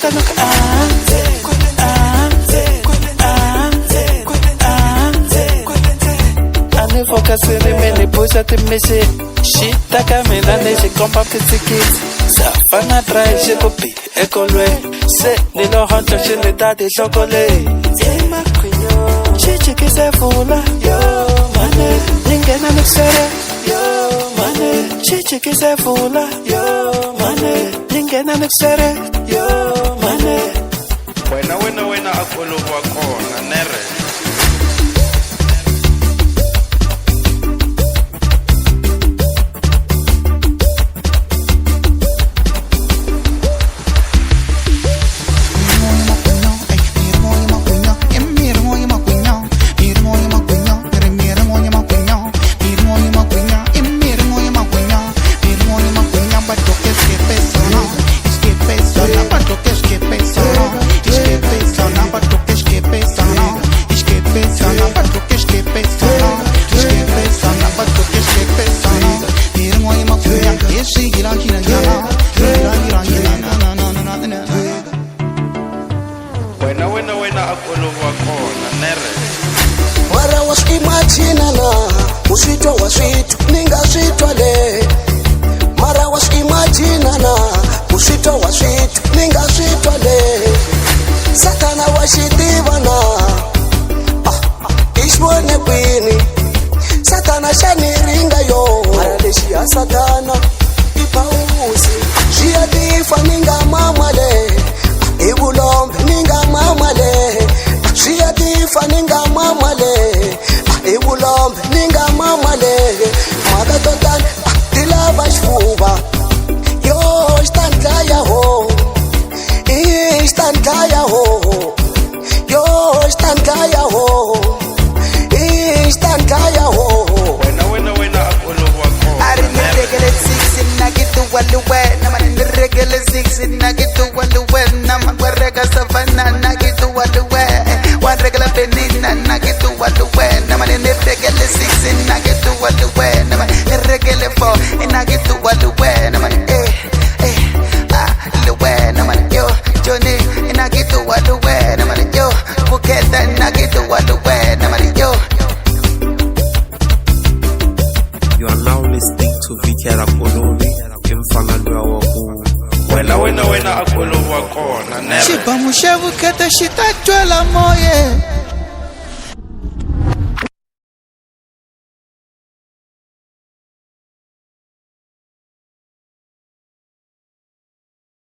Hleketa loko a a a ni focusini mi ni puxa timixini xi ta ka mina ni xi komba pitsikitsi safana dry xi ku bi ekolweni se ni lo hontlo xi ni ta tinhloko leyi xi chikise fula yo mane yi nghena mixere yo mane xi chikise fula yo mane yi nghena mixere yo mane Wena wena wena a ku oloviwa kona nere. Wena wena wena a ku oloviwa kona nere. Mara wa swi imagine na u swi twa wa swi twa ni nga swi twa le mara wa swi imagine na u swi twa wa swi twa ni nga swi twa le Sathana wa xi tiva na ah, i xi vone kwini Sathana xa ni ringa yo mara lexi ya Sathana i pawusi swi ya tifa ni nga mama le i vulombe ni nga mama le swi ya tifa ni nga mama le i vulombe ni nga mama le mhaka to tani ti lava xifuva yo xi ta ndlaya ho i xi ta ndlaya ho yo xi ta ndlaya ho i xi ta ndlaya ho Wena wena wena a ku oloviwa kona A ri ni nere. regele six na ki tuwa luwe na ma ni regele six na ki tuwa luwe na ma wa rega savana na ki tuwa luwe wa regela penina na ki tuwa luwe na ma ni regele six na ki tuwa luwe na ma ni regele four na ki tuwa luwe na ma eh eh ah luwe na ma yo Johnny na ki tuwa luwe na ma yo Buketa na ki tuwa luwe na ma yo. You are now listening to VK Rakolovi, mfana luya wa ku Wena wena wena a ku oloviwa kona nere. Xibamu xa vukheta xi ta twela moye.